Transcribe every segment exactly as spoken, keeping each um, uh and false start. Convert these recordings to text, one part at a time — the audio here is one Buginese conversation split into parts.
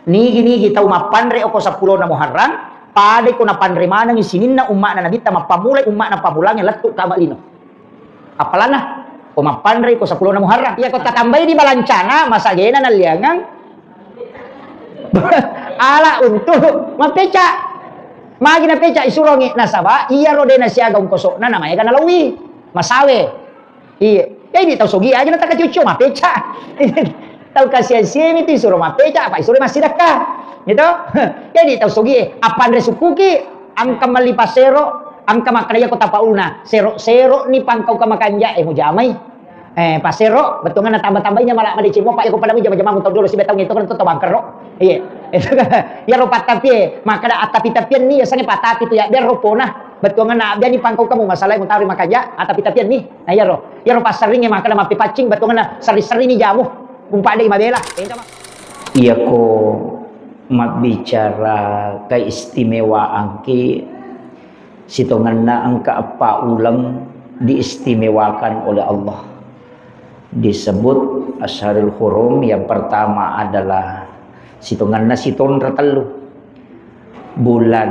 Nigi-nigi tau mappanre oko sappulona Muharram, padai ko napanre manengi sininna umma'na Nabitta, mappammulai umma'na pammulangnge lettu kama lino. Appalanna, ko mappanre ko sappulona Muharram. Iya, ko tatambai di balancana, masagena nalliangang ala untuk mappeca. Magi napeca isurongi, nasaba iyaro de nasiaga ungkosokna, namaega nalauwi. Masawe. Iya. Jadi tau sogi aja na takacucu mappeca. Tau kasihan siami tu isuro mappeca, apa isuro massidakka. Gitu. Jadi tau sogi, apa andre sukuki, angka melli pasero, angka makkeda iya ko tapauna, sero-sero ni pangkau ka makanja, eh, mujamai. Eh, pasero, bettuanna tambah-tambahnya malah madeceng mopa, iya ko pada mujama-jama mutau dulu, sibe tau ngitu kan tu tau bangkero. Iya. Itu kan, iya ro pattapie, makkeda attapi-tapian ni, yasengnge patapi tu ya, biar ropona. Bettuanna abbiani pangkau kamu masalai mutau ri makanja, attapi-tapian ni. Nah, iya ro. Iyaro passerringnge makkeda mappepaccing, bettuanna serri-serrini jamu, umpa dei mabela. Iyako mabbicara keistimewaanki, sitongenna engka eppa uleng diistimewakan oleh Allah. Disebut Asyharul Hurum, yang pertama adalah sitongenna sitonra tellu. Bulan,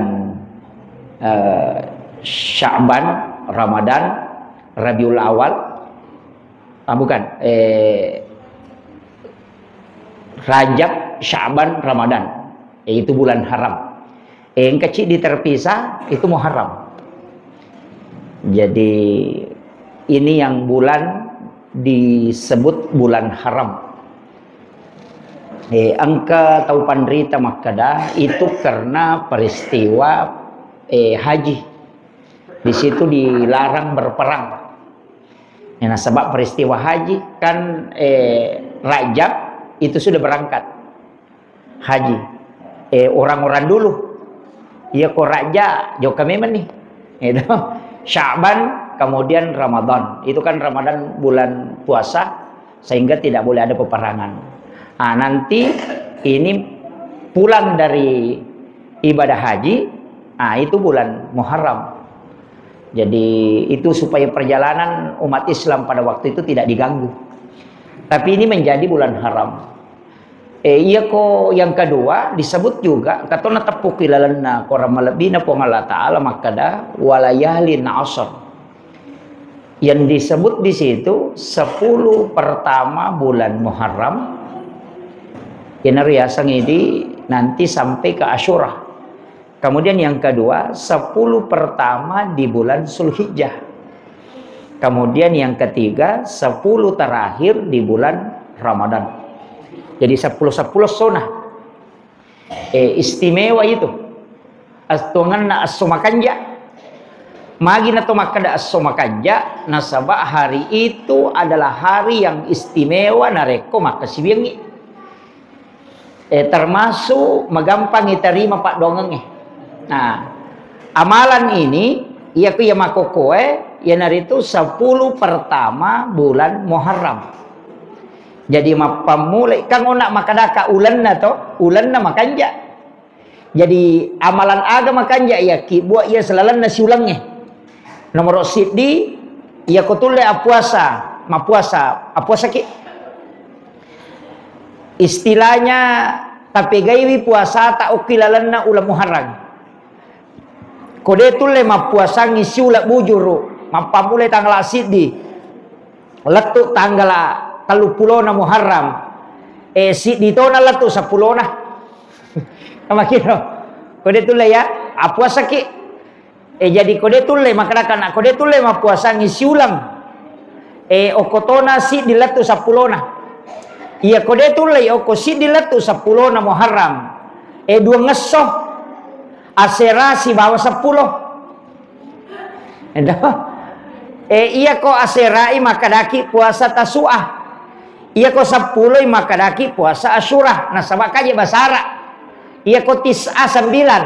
eh, Sya'ban, Ramadan, Rabiul Awal, ah, bukan, eh, Rajab, Sya'ban, Ramadan. Eh, itu bulan haram. Eh, engka ciddi terpisah, itu Muharram. Jadi, ini yang bulan disebut bulan haram. Eh, engka tau panrita makkeda, itu karena peristiwa, eh, haji. Di situ dilarang berperang. Ya, nasaba peristiwa haji kan, eh, Rajab itu sudah berangkat haji. Eh, orang-orang dulu. Iya ko Rajab, jokka memang nih. Gitu. Sya'ban, kemudian Ramadan. Itu kan Ramadan bulan puasa, sehingga tidak boleh ada peperangan. Ah, nanti ini pulang dari ibadah haji, ah, itu bulan Muharram. Jadi, itu supaya perjalanan umat Islam pada waktu itu tidak diganggu. Tapi ini menjadi bulan haram. Eh, iya ko yang kedua disebut juga, katona teppuki lalenna Quran malebbina Puang Allah Ta'ala makkeda, "Walayalin asr." Yang disebut di situ sepuluh pertama bulan Muharram, yang riaseng idi nanti sampai ke Asyura. Kemudian yang kedua, sepuluh pertama di bulan Zulhijjah. Kemudian yang ketiga, sepuluh terakhir di bulan Ramadan. Jadi sepuluh sepuluh sunnah. Eh, istimewa itu. Astongenna esso makanja. Magi na to makkeda esso makanja, nasaba hari itu adalah hari yang istimewa narekko makkasiwiangngi. Eh, termasuk magampang iterima paddoangengnge. Nah, amalan ini, iya ku iya makkokkoe, iyanaritu sepuluh pertama bulan Muharram. Jadi, mappammulai, kan ona makkadaka ulenna to, ulenna makanja. Jadi, amalan aga makanja iya ki buat iya selalenna siulengnge. Nomoro siddi, iya ko tulle appuasa, mappuasa, appuasaki. Istilahnya, tapegaiwi puasata okki lalenna uleng Muharram. Ko de tulle mappuasangngi siuleng bujuru, mappammulai tanggal siddi, lettu tanggal telluppulona Muharram, eh, siddi tona lettu seppulona. Makiro, ko de tulle ya, appuasaki. Eh, jadi ko de tulle, makkedaka na ko de tulle mappuasangngi siuleng. Eh, okko tona siddi lettu seppulona. Iya ko de tulle okko siddi lettu seppulona Muharram. Eh, duangngesso. Asera sibawa seppulo. Edo. Eh, iya ko aserai makkedaki puasa Tasu'a. Iya ko seppuloi makkedaki puasa Asyura. Nasaba kaje basara. Iya ko tis'a sembilan.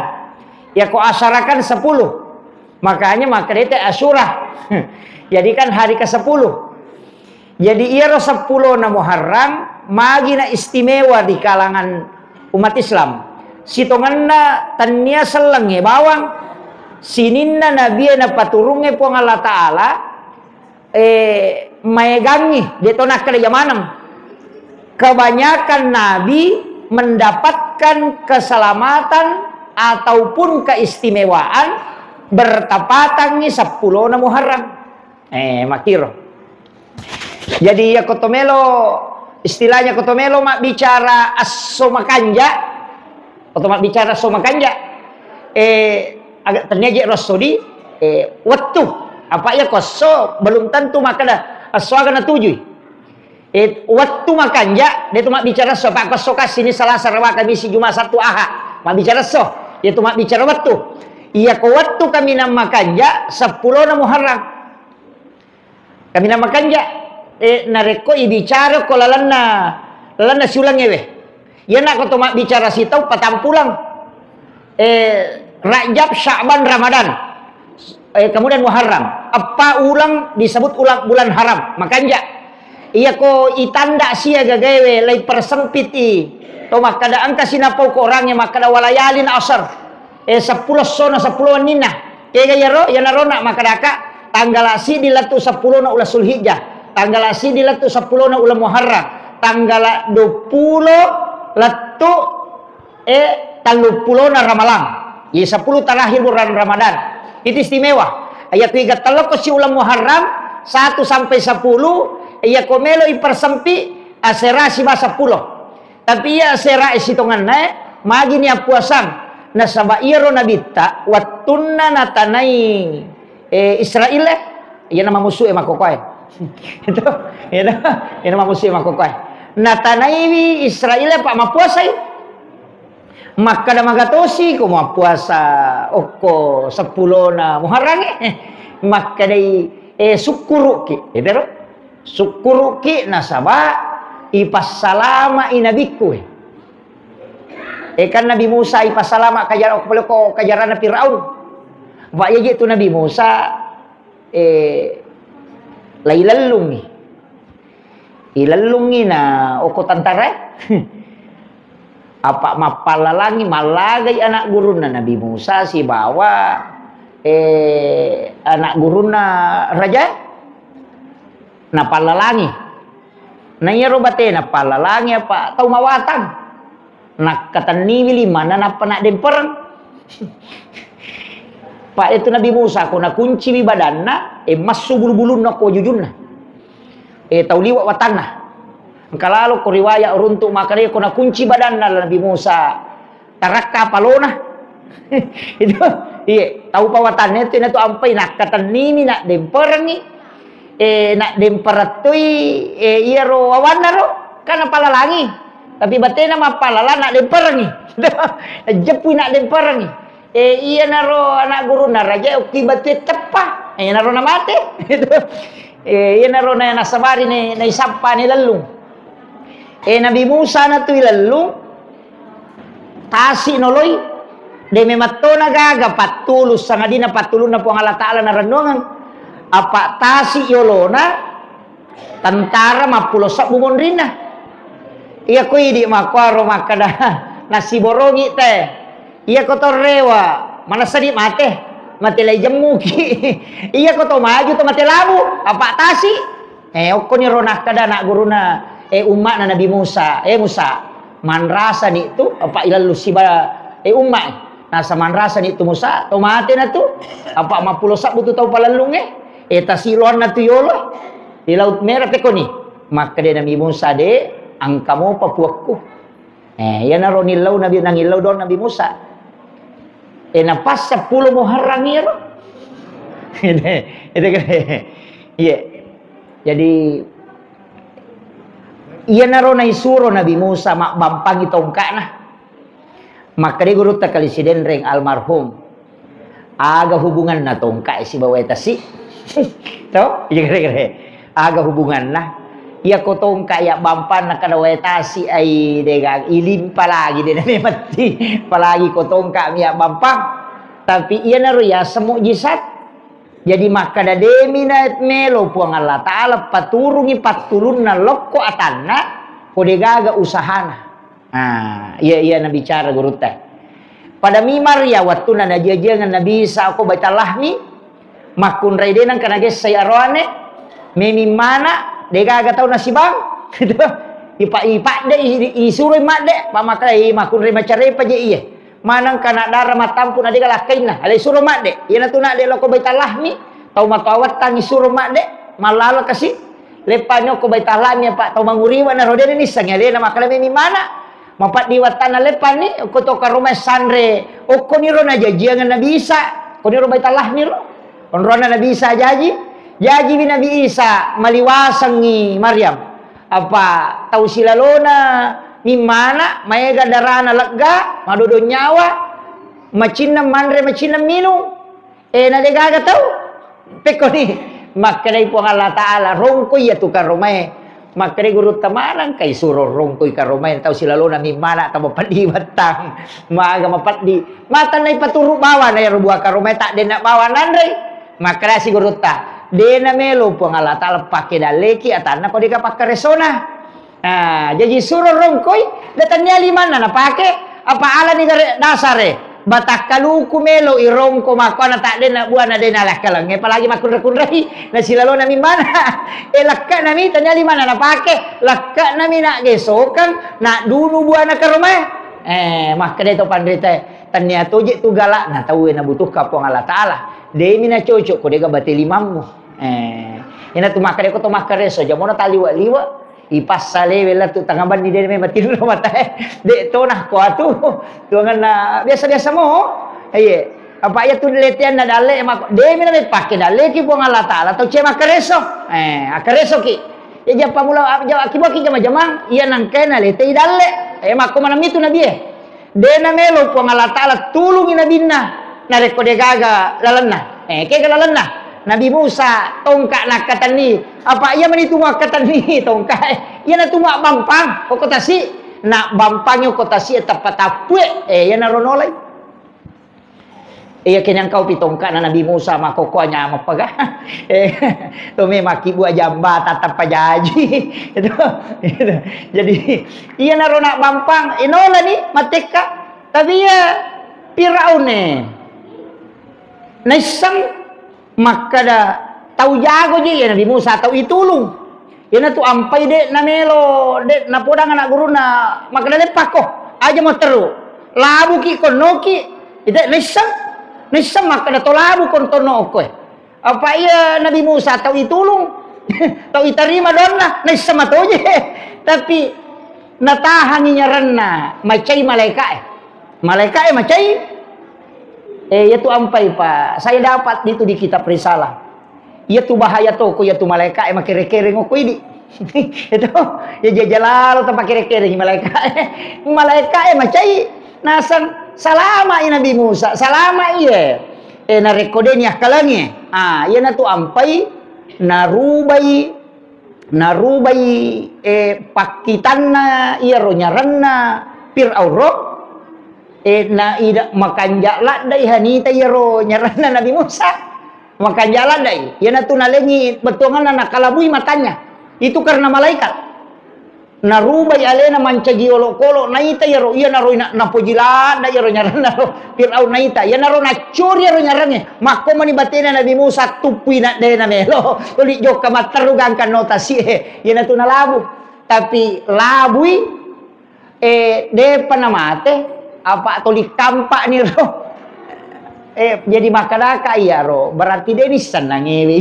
Iya ko asyara kan sepuluh. Makanya makkedete Asyura. Jadi kan hari kesepuluh. Jadi iyaro seppulona Muharram magina istimewa di kalangan umat Islam. Sitongenna tennia sellengnge bawang sininna nabie napaturungnge Puang Allah Ta'ala, eh, maegangngi, de to nakkeda jamaneng. Kebanyakan nabi mendapatkan keselamatan ataupun keistimewaan bertepatangngi seppulona Muharram. Eh, makkiro. Jadi, iya ko to melo, istilahnya ko to melo mabbicara esso makanja, ko to mabbicara esso makanja, eh, agak tania je ro esso di, eh, wettu. Apa iya ko esso belum tentu makkeda esso aga natujui. Eh, wettu makanja, de tu mabbicara esso, apa ko esso kasini Salasa, Rabu, Kamisi, Juma, Sattu, Aha. Mabbicara esso, iya tu mabbicara wettu. Iya ko wettu kaminang makanja, seppulona Muharram. Kaminang makanja, eh, narekko ibicara ko lalenna, lalenna siulang ewe. Iya nako to mabbicara sitau patampuleng. Eh, Rajab, Sya'ban, Ramadan. Eh, kemudian Muharram. Eppa uleng disebut ulang, bulan haram. Makanja. Iya ko itanda sia gagaewe lai persempit i. To makkada engka sinapau ko orangnge makkada walayalin asar. Eh, seppulo essona, seppulo wenninna. Kega iyaro? Iyanaro na makkedaka, tanggala siddi lettu seppulona uleng Zulhijjah, tanggala siddi lettu seppulona uleng Muharram, tanggala duappulo lettu, eh, telluppulona Ramalang. Ye, sepuluh terakhir bulan Ramadan. Itu istimewa. Iya kuiga telloko si uleng Muharram, satu sampai sepuluh, iya ko melo ipersempit, asera siba seppulo. Tapi iya sera sitongenna, eh, magini appuasang. Nasaba iyaro nabitta, wettunna natanai, eh, Israel, eh, iyana mamusu e makkokoe. Itu, iyana, iyana mamusu e makkokoe. Natanaiwi Israel, eh, pa mappuasai. Makkada magatosi ko mappuasa okko seppulona Muharram, eh. Makkadai, eh, sukkuruki. Itu ro? Sukkuruki nasaba ipassalama'i nabikku, eh. Eh, kan Nabi Musa ipassalama kajara-, ko kajarana Firaun. Wa yaji tu Nabi Musa, eh, lailellungi. Ilellungi na okko tentara, eh. Apa mappallalangi, mallagai anak gurunna Nabi Musa sibawa, eh, anak gurunna raja, napallalangi. Na iyaro batena pallalangi apa tau mawatang. Nakkatenniwi limanna nappa naddempereng. Pa itu Nabi Musa ko nakunciwi badanna, eh, massu bulu-bulunna ko wajujunna. Eh, tau liwa watanna. Engka lalo ko riwaya runtu makkeda ko nakunci badanna Nabi Musa, tarakka palona. Itu, iye, tau pawatanna itu, na tu ampai nakkatennimi, naddemperengi. Eh, naddemperettui, eh, iyaro wawanna ro, kan napallalangi. Tapi batena mappallala, naddemperengi. Jeppui naddemperengi. Eh, iyanaro anak gurunna raja, okki batue teppa. Eh, iyanaro namate. Eh, iyanaro na-, nasabari ne, naisappa ne lellung. Eh, Nabi Musa na tu ilellung, tasi noloi, de memettona gaga pattulu, sangadina pattulunna Puang Allah Ta'ala narennuangeng. Apa tasi yolona, tentara mappulo sebbu monrinna. Iya ko idi makkuaro makkeda, nasiborongi te. Iya ko to rewa, manessani mate. Mate lai jemmuki. Iya ko to maju to mate labu, apa tasi. Eh, okkoni ro nakkeda anak guruna, eh, umma'na Nabi Musa, "Eh, Musa, manrasani tu, apa ilallu siba, eh, umma'i." Nasa manrasani tu Musa, to mate na tu, apa mappulo sebbu tu tau palellungnge, eh, tasiloanna tu yolo, di Laut Merah pekoni. Makkeda Nabi Musa, "De, engka mopa puakku." Eh, iyanaro nillau Nabi, nangillau doang Nabi Musa. Eh, na pas seppulo Muharram iyaro. Itu, itu kan. Iya. Jadi, iyanaro naisuro Nabi Musa mabbampangi tongka'na. Makkeda gurutta Kali Sidenreng almarhum. Aga hubunganna tongka e sibawa wae tasi? To? Iya, kere-kere. Aga hubunganna? Iya ko tongka iya bampanna kada wae tasi ai dega ilimpa lagi de na memetti. Apalagi ko tongka mi iya bampang. Tapi iyanaro yaseng mukjizat. Jadi makkada demi na melo Puang Allah Ta'ala paturungi pattulunna lokko atanna ko degaga usahana. Ah, iya, iya nabicara gurutta. Pada mimar ya, wettunna najiajiangeng Nabi Isa ko Baitul Lahmi, makkunrai de nengka nagessai aroane, memimmana, degaga tau nasibang. Gitu. Ipa-, ipadde, i-, isuroi madde, pamaka, i makkunrai macarepa je iye. Maneng kana dara mattampu na dega lakkainna, ale suro madde. Iyanatu nadde loko Baitul Lahmi, tau matoawattang isuro madde, mallalo kasi. Leppani okko Baitul Lahmi apa tau manguriwa na rodene nissengi alena makkalame mi mana. Mapaddi wattanna leppani okko to karomae sanre, okkoniro najajiang Nabi Isa, okkoniro Baitul Lahmi ro. Onronna Nabi Isa jaji, jajiwi Nabi Isa maliwasengngi Maryam. Apa tau silalona mimmana, maega darana legga, madodo nyawa, macinneng manre, macinneng minung. Eh, na degaga tau? Pekkoni, makkedai Puang Allah Ta'ala, rongkoi iyatu karomae. Makkedai gurutta, maneng kai suro rongkoi karomae tau silalona mimmana, tau mapeddi wettang. Maga mapeddi. Matannai paturu bawana ero bua karomae, tak denna bawa nanrei. Makkedasi gurutta, dena melo Puang Allah Ta'ala pake dalleki atanna ko deka pakkaresona. Ah, jaji suro rongkoi, de tannia limanna napake, apa alani gare dasare. Batakkaluku melo irongko makkuana tak dena buana dena lakkalengnge, apalagi makkunre-kunrei, na silalona mimmana. Eh, lekkana mi tannia limanna napake, lekkana mi nak gesokang, nak dunu buana karomae. Eh, makkeda to panritae, tannia toje tu galakna tauwe nabutuhka Puang Allah Ta'ala. Demi na cocok ko dega bate limammu. Eh, ina tu makkeda ko to makkareso, jamona taliwa-liwa. Ipassaleweng lettu tengnga benni, de memang tidur matae. De tona ko atu. Tuanganna biasa-biasa mo. Iye. Apa iya tu leteanna dalle mako. De mina mepake dalleki Puang Allah Ta'ala tau ce makkareso. Eh, akkaresoki. Ya jappa mula, ja-, akibuaki jama-jamang, iya nangkena letei dalle. Eh, makko maneng mitu nabie. Dena melo Puang Allah Ta'ala tulungi nabinna, narekko degaga lalenna. Eh, kega lalenna? Nabi Musa tongka nakkatenni. Apa iya mani tu makkatenni tongka? Eh, iya natu mabbampang, okko tasi. Nak bampangi okko tasi, eh, tappa tappue. Eh, iya naro nolai. Iya kenyang kau pi tongka na Nabi Musa, makokko nyameng paga. Eh, to me makkibua jamba, tatappa jaji. Itu, itu. Jadi, iya naro nak bampang, eh, nolani, matekka. Tapi iya Firaun, eh, naisseng makkeda tau jago je, iya Nabi Musa tau itulung. Iyanatu ampai de namelo, de napodang anak gurunna makkeda leppakko. Aja mo teru. Labuki konnoki, ite naisseng. Naisseng makkeda to labu kontonno okkoe. Apa iya Nabi Musa tau itulung, tau itarima doanna, naisseng matoje. Tapi natahangi nyaranna, macai malaika'e. Malaika'e macai. Eh, iyatu ampai, Pak. Saya dapat itu di kitab risalah. Iyatu bahaya toko, iyatu malaika'e makere-kereng okko idi. Itu, ya jajalalo tapakere-kereng malaika'e. Malaika'e macai. Nasang salama i Nabi Musa, salama iye. Eh, narekko de ni akkalengi. Ah, iyanatu ampai narubai, narubai, eh, pakkitanna iyaro nyaranna Fir'aun ro. Eh, na ida makanja laddai hanita iyaro nyaranna Nabi Musa. Makanja laddai. Iyanatu nalengi bettuanganna nakalabui matanya. Itu karena malaikat. Narubai alena mancaji olokolo, naita iyaro, iyanaro ina-, napoji ladda iyaro nyaranna ro Firaun naita. Iyanaro naccori iyaro nyarangnge. Makko mani batena Nabi Musa tuppui na dena melo. Tuli jokka matteru gangka no tasi e. Iyanatu nalabu. Tapi labui, eh, depa namate, apa tuli kampa ni ro. Eh, jadi makkedaka iyaro, berarti de nissennangewe.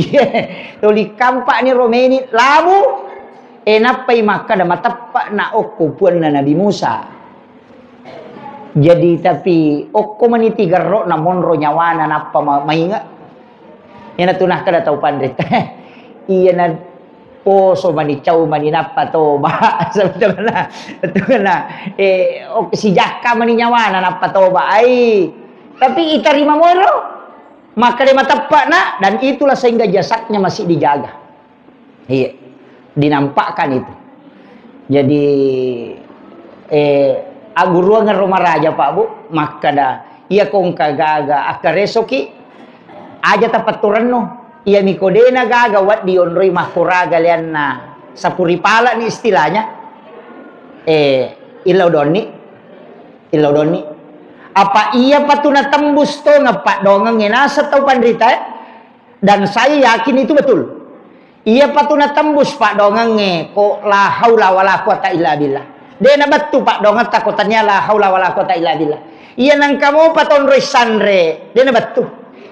Tuli kampa ni ro meni labu. Eh, nappai makkeda mateppe'na okko puanna Nabi Musa. Jadi, tapi okko mani tigerro'na monro nyawana nappa ma-, mainge. Iyanatu nakkeda tau panrita. Iyana poso mani, cau mani nappa toba. Sebetulna, sebetulna, eh, ok-, sijakka mani nyawana nappa toba. Ai, tapi itarima moro. Makkeda mateppe'na, dan itulah sehingga jasadnya masih dijaga. Iya, dinampakkan itu. Jadi, eh, agguruang ro maraja, Pak, Bu, makkeda, iya kongka gaga akkaresoki, aja tapetturenno. Iya miko dena gaga waddi onroi makkoraga leanna sapuri pala ni istilahnya. Eh, illau donni, illau donni. Apa iya patu natembus to ngeppa dongeng ngenasa tau panrita, eh? Dan saya yakin itu betul. Iyapa tu natembus paddoangengnge ko la haula wala quwata illa billah. De' nabettu paddoangetta ko tania la haula wala quwata illa billah. Iya nengka mopa tonroi sanre, de' nabettu.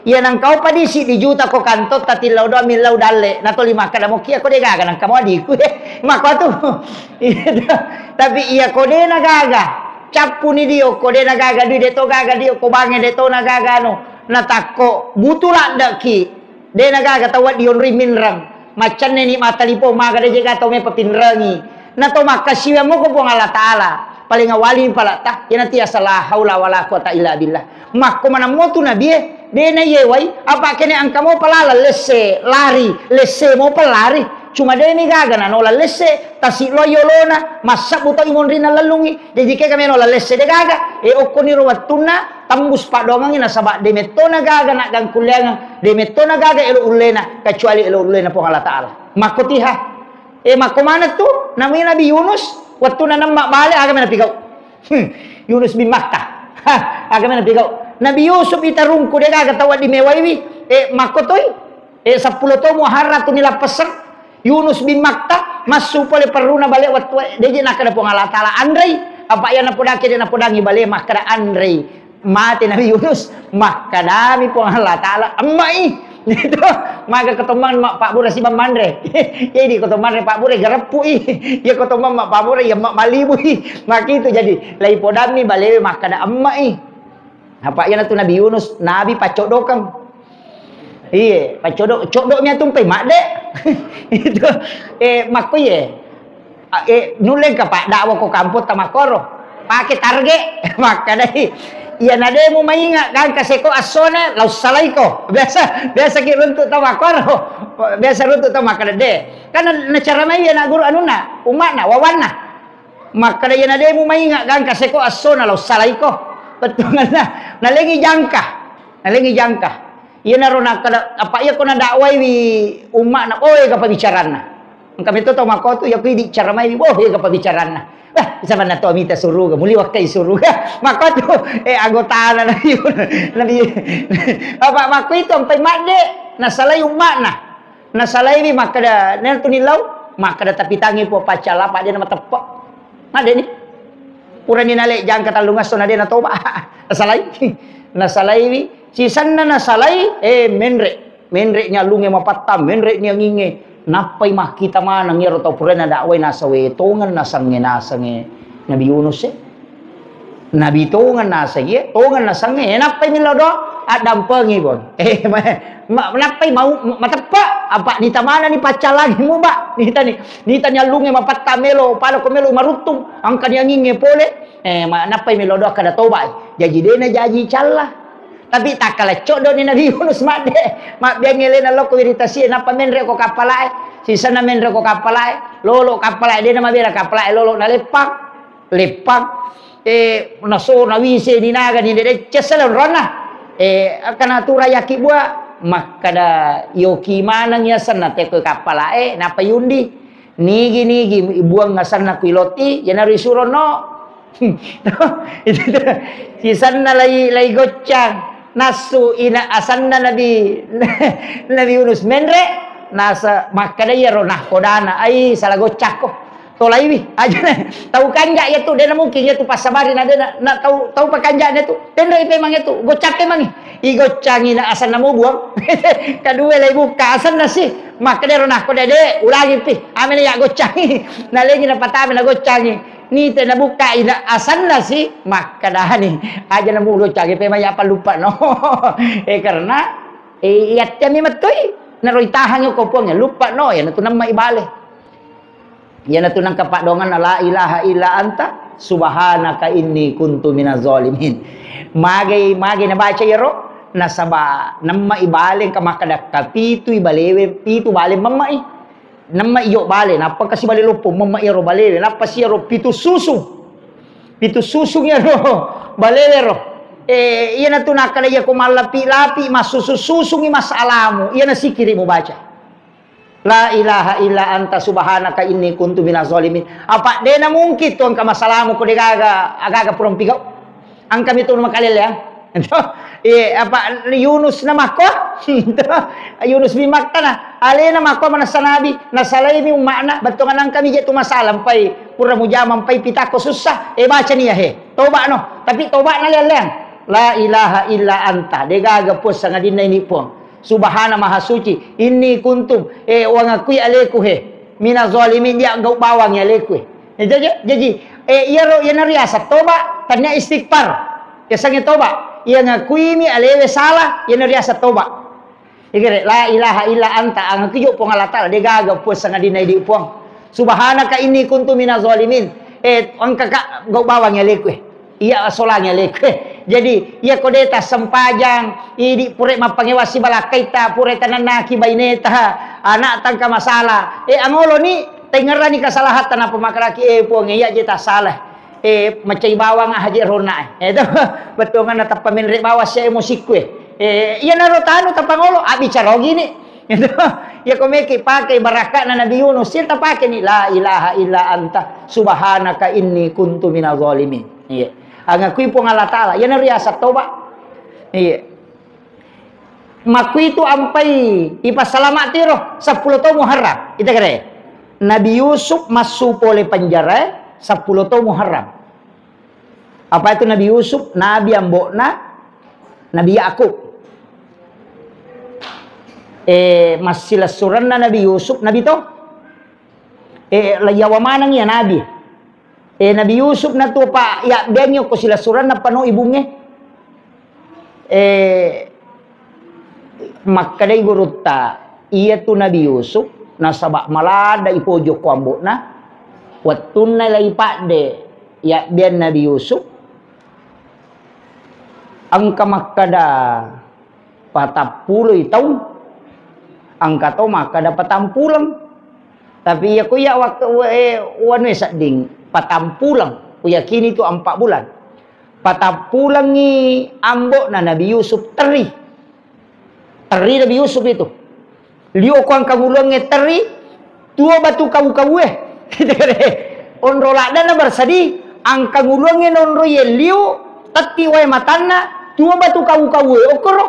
Iya nengka mopa disi di juta ko kantotta tillau doang millau dalle, natoli makkeda mokia ko de' gaga nengka mo adiku, eh. Makko tu. Iya tu. Tapi iya ko de' nagaga, cappuni dio ko de' nagaga dui, de' to gaga dio ko bangnge, de' to nagaga anu. Natakko butu laddeki. De' nagaga tau wedding yonroi minreng. Maccanne ni mattalipong, maga de' je gaga tau meppa pinrengi. Na to makkasiwiang moko Puang Allah Ta'ala. Paling awali palatta, iyanatu yaseng la haula wala quwata illa billah. Makko maneng mo tu nabie, de' na yewai, apa kene engka mopa lalang lesse, lari, lesse mopa lari. Cuma de' ni gaga nanola lesse, tasi lo yolona, massabbu to imonrina lellungi. Jaji kega melo la lesse de' gaga, e okkoni ro wettunna, tembus paddoangengngi nasaba de' metto nagaga naggangkulleangeng, de' metto nagaga elo ullena, kecuali elo ullena Puang Allah Ta'ala. Makko tiha. Eh, makko maneng tu, namanya Nabi Yunus, wettunna nemma bale, aga mena pigau. Hmm, Yunus bin Matta. Ha, aga mena pigau. Nabi Yusuf itarungku de' gaga tau wedding mewaiwi, eh, makko toi. Eh, seppulo to Muharram tu nilappesseng. Yunus bin Matta, massu pole perruna bale wettu, de' je nakkeda Puang Allah Ta'ala, anrei. Apa iya napodake de' napodangi bale, makkeda anrei. Mate Nabi Yunus, makkedami Puang Allah Ta'ala, emmai. Itu, maga kotommang ma pabbura sibang manre. Jadi kotommang re pabbura gareppu i. Iya kotommang ma pabbura iya ma malibu i. Makitu jadi, lai podammi balewe makkeda emmai. Apa iyanatu Nabi Yunus, Nabi paccoddokeng. Iye, paccoddok, coddomi atumpai madde. Itu, eh, makko iye. A, eh, nulle engka paddakwa ko kampotta makkoro. Pake target, makkedai. Iyana de' mumainga gangka seko essona, lau salaiko. Biasa, biasa ki runtu tau makkoro. Biasa runtu tau makkeda de'. Kan na, nacaramai ana' guru anunna, umma'na, wawanna. Makkeda iyana de' mumainga gangka seko essona, lau salaiko. Bettuanna, nalengi jangka. Nalengi jangka. Iyanaro nakkeda, apa iya ko nadakwaiwi umma'na, oh, ega pabbicaranna. Engka metto tau makkotu, iya ko idi caramaiwi, oh, ega pabbicaranna. Bah, sabanna to mita suruga, muli wakkai suruga. Makkotu, eh, anggotana Nabi, Nabi. Apa makko itu ampai madde, nasalai umma'na. Nasalaiwi makkeda, nentu nillau, makkeda tapitangi po paccala, apa de' na mateppe'. Madeni. Purani nale jangka tellungesso na de' natoba. Nasalai. Nasalaiwi. Sisenna nasalai, eh, menre'. Menre' ni allungnge mapattang, menre' ni angingnge. Nappai makkita maneng iyaro tau purana dakwai nasawe tongeng nasengnge nasengnge Nabi Yunus e. Nabi tongeng nasengnge, tongeng nasengnge. Eh, nappai millau doang, addampengi pon. Eh, ma-, ma-, nappai mau, ma-, mateppe', apa nitamana ni paccalangi muba. Nitani, nitani allungnge mapattang melo, pada ko melo maruttung, angkani angingnge pole. Eh, ma-, nappai melo doa kada toba. Jaji de' najaji calla. Tapi takkala coddo ni Nabi Yunus madde. Mabbiang elena lokko wiritasie, nappa menre' ko kappalae. Sisenna menre' ko kappalae, lolo kappalae, de' namabela kappalae lolo naleppang. Leppang. Eh, naso, nawise, ninaga, ni dede, cessele onronna. Eh, akkana tu rayaki bua, makkada yoki maneng yasenna teko kappalae, nappa yundi. Nigi-nigi buang asenna kuiloti, yanaro isurono. Itu tu. Sisenna lai, lai goccang. Nassu ina asenna Nabi, Nabi Yunus menre, nasa makkada iyaro nahkodana, ai sala goccakko. Tolaiwi, ajana tau kanja iyatu, dena mungkin iyatu passabari na dena, na tau, tau pakanja iyatu, tenrei pemang iyatu, goccang pemangi. Igoccangi na asenna mo buang. Kadua lai bukka asenna si, makkada ero nahkodana de, ulangi pi, amena iya goccangi. Nalengi napatama nagoccangi. Nite nabukka ina asenna si, makkadani. Aja namu goccangi pemang iya pallupa no. Eh, karena, eh, iyattemi mettui, naro itahangi ko puang, lupa no, iyanatu namma ibale. Iyanatu nengka paddoangenna, "La ilaha illa anta subhanaka inni kuntu minaz zalimin." Magai, magai nabaca iyaro, nasaba nemma ibale engka makkada kapitui balewe, pitu bale memmai. Nemma iyo bale, nappa kasi bale loppo, memma iyaro balewe, nappa si iyaro pitu susung. Pitu susung iyaro balewe ro. Eh, iyanatu nakkada iyako mallapi-lapi, massusu-susungi masalamu, iyana sikiri mubaca. La ilaha illa anta subhanaka inni kuntu minaz zalimin. Apa dena mungkin tu engka masalamu ko degaga, agaga purang pigau. Engka mitu makalele, ya. Eh, apa Yunus na makko? Yunus bin Matta na. Alena makko manessa Nabi, nasalaimi umma'na, bettuanna engkami je tu masalah, mpai pura mujama, mpai pitakko sussa. Eh, bacani ya he. Toba no. Tapi toba na leang-leang. La ilaha illa anta. Degaga puang sangadinna ini puang. Subhana maha suci. Inni kuntum. Eh, wangakui aleku he. Mina zalimin, ya gau bawang ya aleku he. Eh, jaji, jaji, eh, iyaro, iyana riaseng toba, tania istighfar. Yasengnge toba. Iya ngakuimi alewe salah, iyana riaseng toba. Ikere, la ilaha illa anta, angakui jo Puang Allah Ta'ala, degaga puang sangadinna idi puang. Subhanaka inni kuntu minaz zalimin. Eh, engka ka gau bawang aleku eh. Iya solangi aleku eh. Jadi, iya ko de tassempajang, idi pure mappangewa sibalakkaita, pure tanennaki baineta, anak tangka masalah. Eh, angoloni, tengerani kasalahatta napa makaraki, eh, puang, iya je tassalah. Eh, macai bawang ah, haji ronna, eh. Eh, to, bettuanna tappa menre bawang sia emosikku, eh. Eh, iyanaro tanu tapangolo, abbicara ogini. Itu, ya ko meki pakai barakka'na Nabi Yunus, sia tapake ni, la ilaha illa anta, subhanaka inni kuntu minaz zalimin. Iya. Angakui Puang Allah Ta'ala, iyana riaseng toba. Iya. Makkuitu ampai ipassalama tiro seppulo to Muharram. Ita kere. Nabi Yusuf massu pole penjara seppulo to Muharram. Apa itu Nabi Yusuf? Nabi ambo'na Nabi Yakub. Eh, massilessurenna Nabi Yusuf, Nabi to. Eh, layawa maneng ya Nabi. Eh, Nabi Yusuf natu pa ya benyo ko silessurenna pano ibunge. Eh, makkedai gurutta, iyatu Nabi Yusuf, nasaba malada ipojo ko ambo'na, wettunna laipadde yabbeang Nabi Yusuf, engka makkada patappuloi taung, engka to makkada patampuleng. Tapi iya ko iya waktu, eh, wanue sedding, patampuleng, kuyakini itu empat bulan. Patappulengngi ambo'na Nabi Yusuf terri. Terri Nabi Yusuf itu. Liu ko angkanguluangnge terri, tuo batu kawu-kawue. Onro laddanna bersedi, angkanguluangnge nonro ye liu, tetti wae matanna, tuo batu kawu-kawue. Okkoro.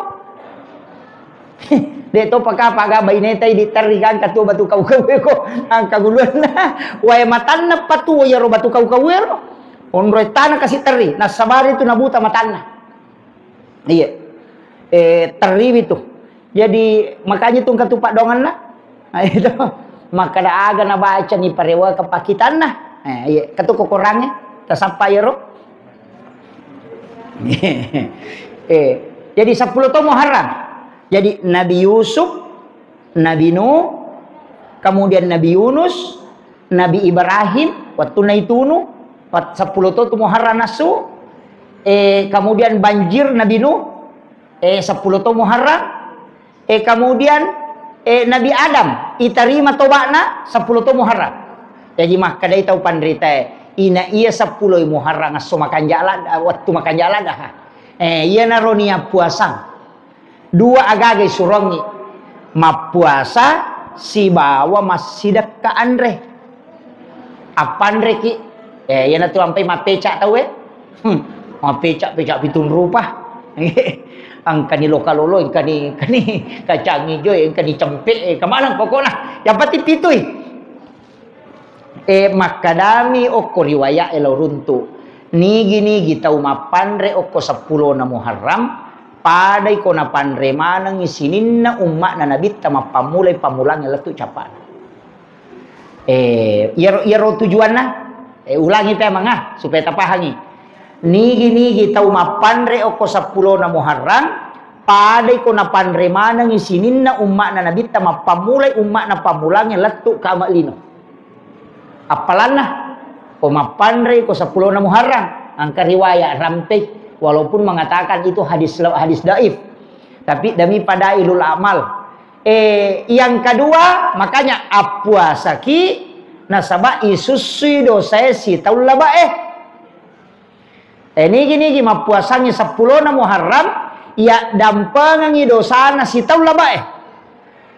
De to paka paga baineta idi terri gangka tuo batu kawu-kawue ko angkanguluanna. Wae matanna patuo yaro batu kawu-kawue ro. Onro ettana kasi terri, nassabari tu nabuta matanna. Iya. Eh, terriwi tu. Jadi, makanya tu engka tu paddoangenna. Nah, itu. Makkada aga nabaca ni parewa ke pakitanna. Eh, iya. Katu ko korangnge, tasappa iyaro. Eh, jadi seppulo to Muharram. Jadi, Nabi Yusuf, Nabi Nuh, kemudian Nabi Yunus, Nabi Ibrahim, wettunna itunu, pat-, seppulo to tu Muharram nassu, eh, kemudian banjir Nabi Nuh, eh, seppulo to Muharram, eh, kemudian, eh, Nabi Adam, itarima toba'na seppulo to Muharram. Jaji makkedai tau panritae, ina iya seppulo Muharram esso makanja' ladda, wettu makanja' ladda. Eh, iyanaro nia puasang. Dua agaga isurongngi, mappuasa sibawa massidekka anre. Appanreki? Eh, iyanatu ampai mappeca tauwe. Hmm, mappeca-peca pitung rupa. Engkani loka lolo, engkani, engkani kacang ijo, engkani cempe, eh, kemaneng pokokna. Yang penting pitui. Eh, makkadami okko riwaya'e lao runtu, nigi-nigi tau mappanre okko seppulona Muharram, padai ko napanre manengngi sininna umma'na Nabitta mappammulai pammulangnge lettu cappa'na. Eh, iyaro, iyaro tujuanna, eh, ulangi pemang, ah, supaya tapahangi. Nigi-nigi tau mappanre okko seppulona Muharram, padai ko napanre manengngi sininna umma'na Nabitta mappammulai umma'na pammulangnge lettu kama lino. Appalanna, ko mappanre ko seppulona Muharram, engka riwayat rampei, walaupun mengatakan itu hadis, hadis daif. Tapi demi fadailul amal. Eh, yang kedua, makanya appuasaki nasaba isussui dosae sitaung labae. Eh, nigi-nigi mappuasangngi seppulona Muharram, iya dampengengngi dosana sitaung labae.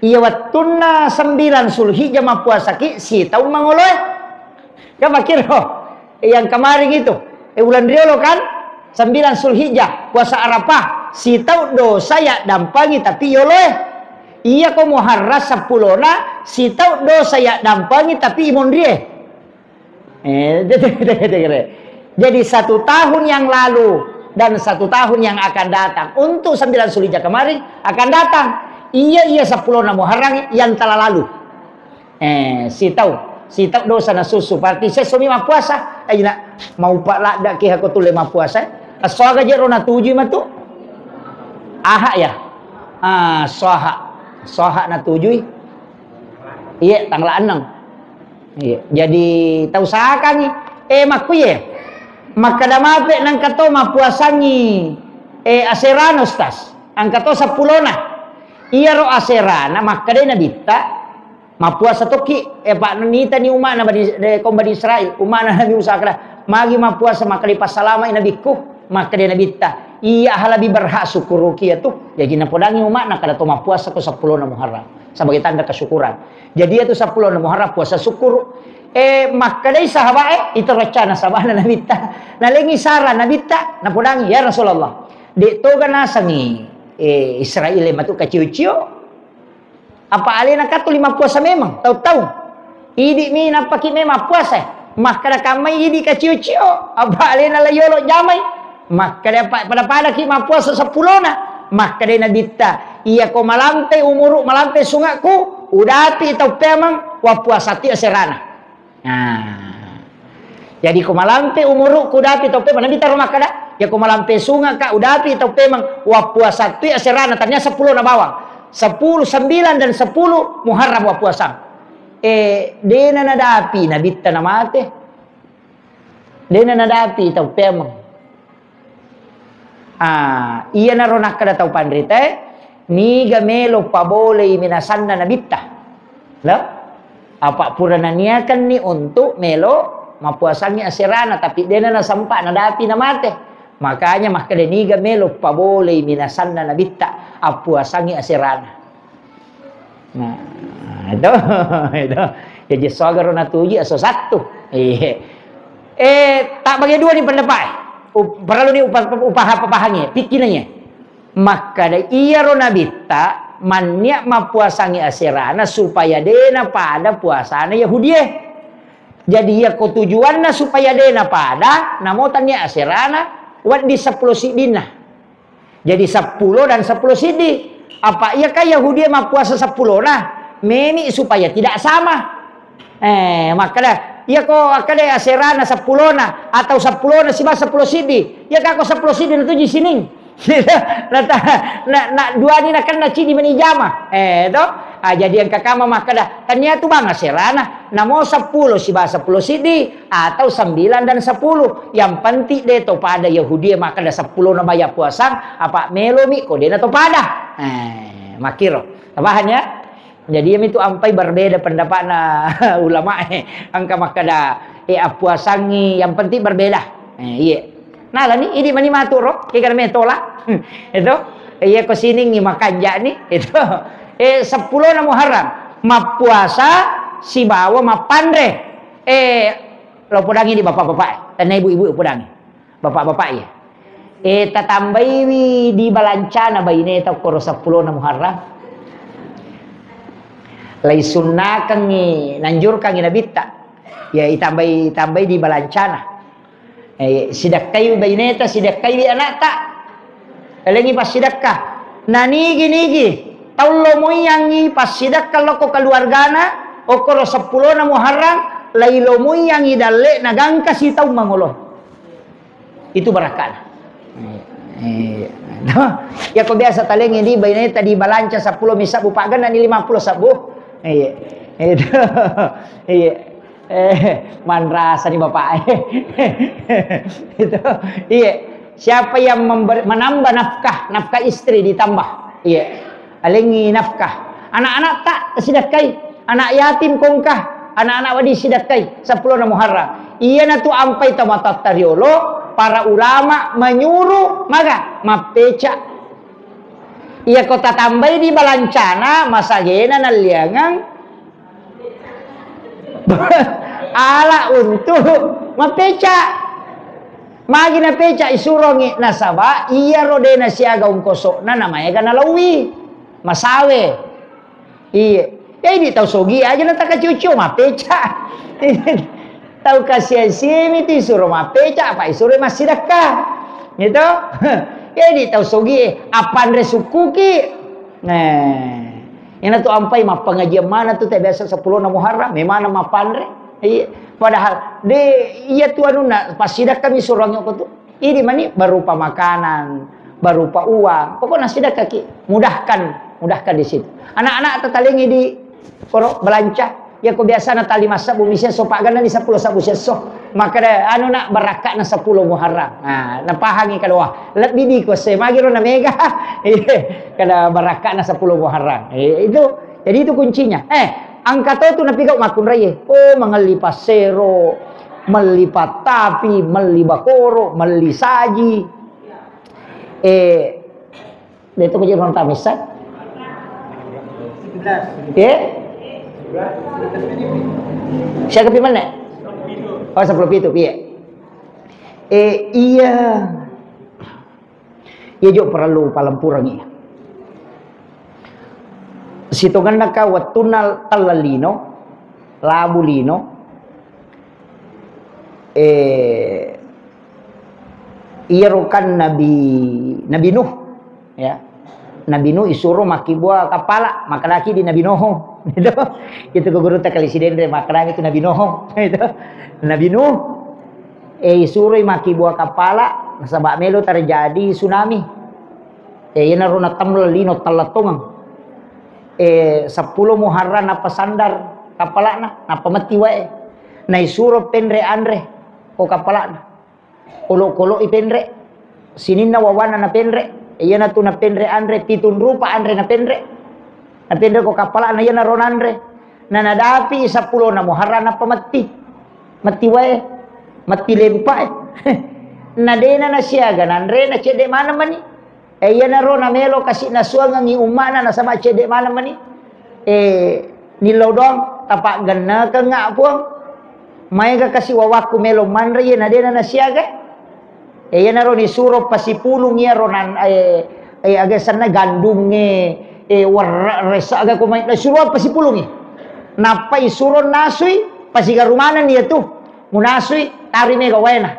Iya wettunna sembilan Zulhijjah mappuasaki sitaung mangoloe. Kan makkiro, yang kemarin itu, eh, ulan riolo kan? Sembilan Zulhijjah, puasa Arafah, sitau dosa yaddampengi tapi yoloe. Iyako Muharram seppulona, sitau dosa yaddampengi tapi imonrie. Eh, jadi satu tahun yang lalu dan satu tahun yang akan datang. Untuk sembilan Zulhijjah kemarin akan datang. Iya, iya, seppulona Muharram yang telah lalu. Eh, sitau, sitau dosa nasusu. Berarti sessomi mappuasa. Eh, ina, mau pak ladda ki hako tulle mappuasa. Aswaga jero natujui matu. Aha ya? Ah, swaha. Swaha natujui. Iya, tanggal enam. Iya, jadi tau sakangi. Eh, makkuye. Makkada mape nangka to mappuasangi, eh, aserana, Ustaz. Angka to seppulona. Iyaro aserana, makkadai Nabitta, mappuasa tokki, eh, pa nitani umma'na Bani, eh, kaum Bani Israil, umma'na Nabi Musa, kada, magi mappuasa, makkadai passalamai nabikku, makkadai Nabitta, iya aha lebih berhak sukkuruki iyatu. Jadi napodangi umma'na, kada to mappuasa ko seppulona Muharram sebagai tanda kesyukuran. Jadi iyatu seppulona Muharram puasa sukkuru. Eh, makkadai sahabat, eh, itu rencana sahabatna Nabitta. Nalengi sara Nabitta, napodangi, ya Rasulullah, de toga nasengi, eh, Israil matu kacio-cio. Apa alena katuli mappuasa memang, tau-tau. Idi mi nappaki memang puasa. Makkada kammai idi kacio-cio. Apa alena la yolo jamai. Makkada pa-, pada-pada ki mappuasa seppulona. Makkada Nabitta, iya ko malampe umuru, malampe sungakku, udapi tau pemang, wappuasa ti aserana. Nah. Jadi ko malampe umuruku udapi tau pemang, Nabi taro makkada, ya ko malampe sungaka udapi tau pemang, wappuasa tui aserana, tania seppulo na bawang. Sepuluh, sembilan dan sepuluh Muharram wappuasang. Eh, dena nadapi Nabitta namate. Dena nadapi tau pemang. Ah, iyanaro nakkeda tau panritae, niga melo pabolei minasanna Nabitta. Lo? Apa pura naniakanni untuk melo mappuasangi aserana, tapi dena nasempa nadapi namate. Makanya makkeda niga melo pabolei minasanna Nabitta, appuasangi aserana. Nah, itu, itu. Jadi sogaro natuju aso sattu. Iya. Eh, tak bagi dua ni pendapat. U-, perlu ni upa-, upaha-, papahangi, pikirnya. Makkada iyaro Nabitta manniak mappuasangi aserana supaya dena pada puasana Yahudie. Jadi iyako tujuanna supaya dena pada, namo tannia aserana, wedding seppulo siddinna. Jadi seppulo dan seppulo siddi. Apa iya kan Yahudi mappuasa seppulona? Memi supaya tidak sama. Eh, makkeda, iya ko akkeda aserana seppulona atau seppulona siba seppulo siddi. Iya kako seppulo siddi natuju sining. Nata-, na, na, duani nakenna cidi meni jama. Eh, to? Ah, jadi engka kama makkeda, tania tu bang aserana, namo seppulo siba seppulo siddi. Atau sembilan dan sepuluh. Yang penting de to pada Yahudi makkeda seppulo na baya puasang, apa melomi ko de na to pada. Eh, makkiro. Tapahan ya? Jadi, yami tu ampai berbeda pendapatna ulama, eh. Engka makkeda, eh, appuasangi, yang penting berbeda. Eh, iye. Nalani, idi mani matu ro, kegana me tola. Itu, iya ko siningi makanja ni, itu. Eh, seppulo na Muharram. Mappuasa sibawa mappanre. Eh, Lo podangi di bapak-bapak, eh. Tanna ibu-ibu podangi. Bapak-bapak ya. Eh, tatambaiwi di balancana baineta okkoro seppulo na Muharram. Lai sunnakangi, nanjurkangi Nabitta. Ya, itambai, tambai di balancana. Eh, sidakkai baineta, sidakkai wi anakta. Elengi passidakka. Nanigi-nigi, tau lo muiyangi passidakka lokko keluargana, okkoro seppulo na Muharram, lai lo muiyangi dalle na gangka sitaung mangolo. Itu barakkana. Eh, eh, ya ko biasa talengi di baineta di balanca seppulo mi sabbu, pagana ni lima puluh sabbu. Iya. Itu. Iya. Eh, manrasa ni bapak. Itu. Iya. Siapa yang member-, menambah nafkah, nafkah istri ditambah. Iya. Alengi nafkah. Anak-anak tak sidakkai. Anak yatim kongkah. Anak-anak wadi sidakkai. Seppulo na Muharram. Iya na tu ampai tau matatta riolo, para ulama menyuruh maga mappeca. Iya ko tatambai di balancana, masagena nalliangang ala untuk mappeca. Magi napeca isurongi, nasaba iyaro de nasiaga ongkoso'na namaega nalauwi. Masawe. Iye. Jadi tau sogi aja natakacio-cio mapeca. Tau kasiasi mi tu isuro mapeca, apa isuro massidakka. Gitu. Jadi tau sogi, apa anre sukkuki. Nah, ina tu ampai mappangajian mana tu te biasa sepuluh na Muharram, memang mappanre. Iya. Padahal de iya tu anunna passidakka mi suruangi ko tu. Idi mani berupa makanan, berupa uang. Pokoknya sidakkaki, mudahkan, mudahkan di situ. Anak-anak tatalingi di poro belanja. Ya ko biasa na tali masa bumi sesso, paganna ni sepuluh sabu sesso. Maka da, anu nak, barakakna sepuluh Muharram. Nah, napahangi kada, wah, lebih di ko se magiro na mega. Iya, kada barakakna sepuluh Muharram. Eh, itu, jadi itu kuncinya. Eh, angka to tu napigau makkunraie. Oh, mangelli passero, melli pattapi, melli bakoro, melli saji. Eh, de to ko je ruang tamu sa? Eh? Siaga pi menne? Oh, sepuluh pitu, piye? Eh, iya. Iya jo perlu palempurengi. Sitongenna ka wettunna tella lino, labu lino, eh, iyaro kan Nabi, Nabi Nuh, ya. Nabi Nuh isuro makkibua kappala, makkedaki di Nabi Nuh. Itu, itu ke guru tekali sidendre, makkedaki itu Nabi Nuh. Itu. Nabi Nuh, eh, isuroi makkibua kappala, nasaba melo terjadi tsunami. Eh, iyanaro natemla lino tellettongeng. Eh, seppulo Muharram nappa sandar kappala'na, nappa metti wae. Naisuro penre anre ko kappala'na. Olo-kolo'i penre. Sininna wawanna napenre. Iyanatu napenre anre, pitung rupa anre napenre. Napenre ko kappala'na iyanaro nanre. Na nadapi seppulo na Muharram nappa metti. Metti wae. Metti lempae. Na dena nasiaga nanre na cedde maneng mani. Eh, iyanaro namelo kasi nasuangengngi umma'na nasaba cedde maneng mani. Eh, nillau doang, tapaggennekengnga, Puang. Maega kasi wawakku melo manre, iye na dena nasiaga. Eh, iyanaro nisuro pasipulung iyaro nan, eh, eh, aga senna gandungnge, eh, werre, resa aga ko mai, nasuro pasipulungi. Nappa isuro nasui, pasigaru manenni iyatu. Munasui, tari mega waena.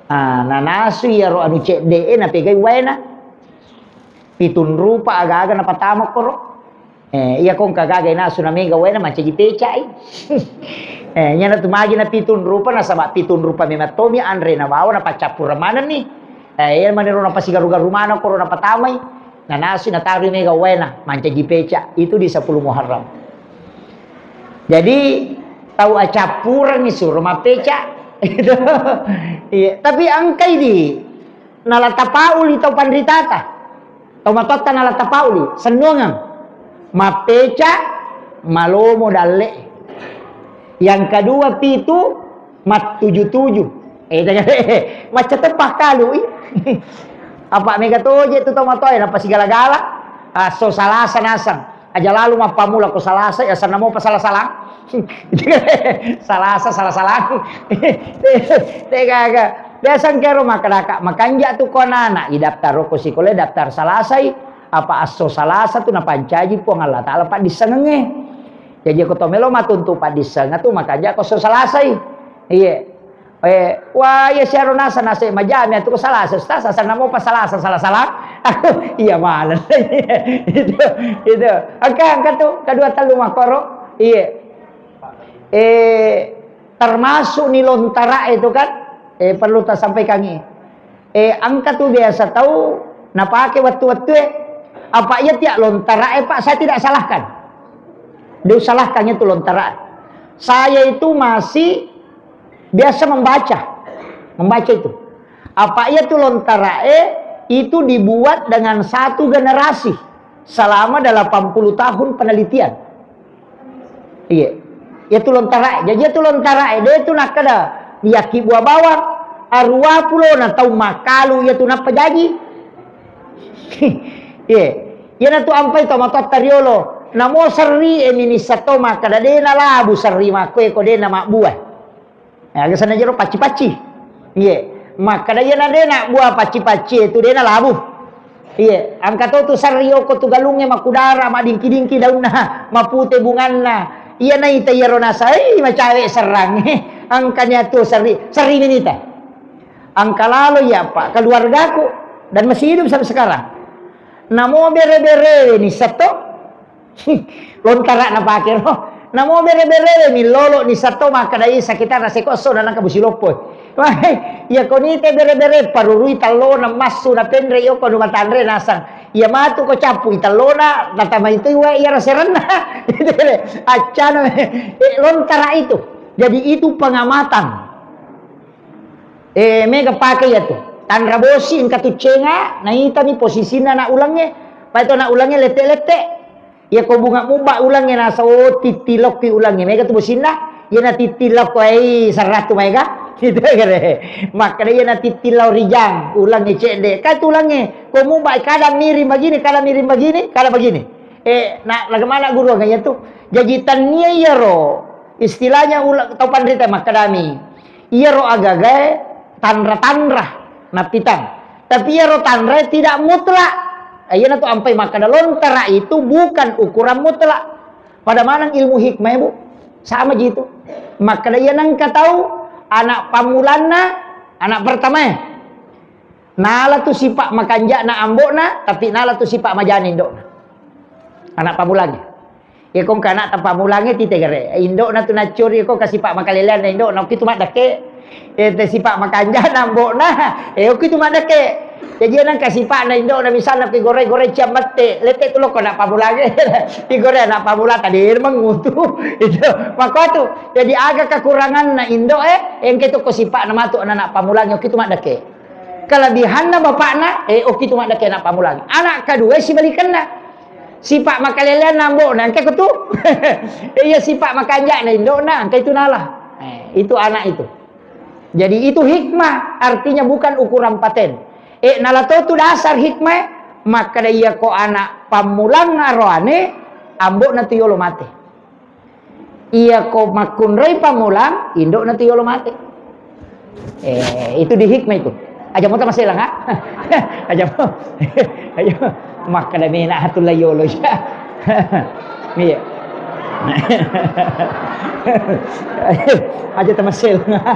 Ah, nanasui iyaro anu cedde'e, napegai waena. Pitung rupa aga-aga napatama koro. Eh, iya kong kagaga nasu na mega waena mancaji pecai. Eh, nyana tu magi na pitung rupa, nasaba pitung rupa memang tomi anre nabawa napaccappureng manenni. Eh, iya manero napasigaru-garu maneng koro napatamai. Nanasui natarui mega waena mancaji peca. Itu di sepuluh Muharram. Jadi, tau acappurengngi suro mappeca. Iya, tapi engkai di nala tapauli tau panritata. Tau matotta nala tapauli, sennuangeng. Mappeca, malomo dalle. Yang kedua pitu, mattuju-tuju. Eh, macca teppa kalui. Apa mega toje tu tau matoa, nappa sigala-gala. Asso Salasa naseng. Aja lalu mappamula ko Salasa, ya senna mopa sala-salang. Salasa, sala-salang. Te gaga. Biasa engkero makkadaka, makanja tu ko anak-anak, idaftar ko sikola, daftar Salasai. Apa asso Salasa tu napancaji Puang Allah Taala paddissengengnge. Jaji ko to melo matuntu paddissengeng tu makanja ko asso Salasai. Iye. Eh, wah, iya siaro nasa, nasa majami atu ko Salasa, Ustaz, asanna mopa Salasa, sala-sala. Aku, iya maneng. Itu, itu. Engka, engka tu, kedua tellu makkoro. Iya. Eh, termasuk ni lontara itu kan, eh, perlu tasampaikan ini. Eh, engka tu biasa tau napake wettu-wettue. Apa iya tiak lontara, eh, Pak, saya tidak salahkan. Dia salahkan itu lontara. Saya itu masih biasa membaca. Membaca itu. Apa iya tu lontarae itu dibuat dengan satu generasi selama delapan puluh tahun penelitian. Iya. Iya tu lontarae. Jadi iya tu lontarae, de tu nakkeda, yakki buah bawang, arua pulo na tau makalu iya tu nappa jaji. Iya. Iyana tu ampai to matotta riolo. Namo serri e minissa to makkeda de nalabu serri makkoe ko de na mabbuah. Eh, aga senna jero pacci-pacci. Iye, makkeda iyana de' nabbua pacci-pacci e tu de' nalabu. Iye, engka to tu serri okko tu galungnge makkudara, madingki-dingki daunna, mapute bunganna. Iya naita iyaro nasai macawe serrangnge. Engka nia tu serri, serri minita. Engka lalo iya, Pak, keluargaku dan masih hidup sampai sekarang. Namo bere-bere ni seto, lontara napake ro. Namo bere-bere ni lolo ni seto, makkeda i sekitar seko esso dan engka busi loppo. Wah, iya konite bere-bere parurui tellona massu na penre yoko nu matanre nasang. Iya matu ko cappu i tellona, natamai tu iwa iya raserenna. Itu kere, accana, eh, lontara itu. Jadi itu pengamatan. Eh, mega pake iya tu. Tanra bosi engka tu cenga, naitani posisinna anak ulengnge. Pai tu anak ulengnge lette-lette. Iya ko bunga mubba ulengnge nasa, oh, tittilokki ulengnge. Mega tu bosinna, iya na tittilokko, eh, serratu maega. Gitu kere. Makkeda iya na tittilau rijang, ulengnge cedde. Ka tu ulengnge, ko mubba kadang miring begini, kadang miring begini, kadang begini. Eh, na, laga mana guru aga iya tu. Jaji tannia iyaro istilahnya ula-, tau panrita makkedami. Iyaro agagae tanra-tanra nappitang. Tapi iyaro tanrae tidak mutlak. Eh, iyana tu ampai makkeda lontara itu bukan ukuran mutlak. Pada maneng ilmu hikmah, Bu. Sama ji itu. Makkeda iya nengka tau anak pammulanna, anak pertamae. Nala tu sipa makanja'na ambo'na, tapi nala tu sipa majana indo'na. Anak pammulangnge. Iya ko engka anak pammulangnge tite gere. Indo'na tu naccori ko ka sipa makaleleanna indo'na, okki tu maddekke. Eh, te sipa makanja'na ambo'na, eh, okki tu maddekke. Jaji nengka sipa'na indo'na misalna ki gore-gore ciammette, lette tu lokko anak pammulangnge. Ki gore anak pammula tadi mengutu. Itu. Makko tu. Jadi aga kekuranganna indo'e, engke tu ko sipa'na matu anak pammulangnge, okki tu maddekke. Kelebihanna bapakna, eh, okki tu maddekke anak pammulang. Anak kedua sibalikanna. Sipa makaleleanna ambo'na, engka ko tu. Eh, iya sipa makanja'na indo'na, engka itu nala. Eh, itu anak itu. Jadi itu hikmah, artinya bukan ukuran paten. Eh, nala to tu dasar hikmah, makkeda iya ko anak pammulang aroane, ambo'na tu yolo mate. Iya ko makkunrai pammulang, indo'na tu yolo mate. Eh, itu di hikmah itu. Aja mo tamaselang, ha? Aja mo. Ayo. Makkeda mena atu la yolo, ya. Iya. Aja tamaselang, ha?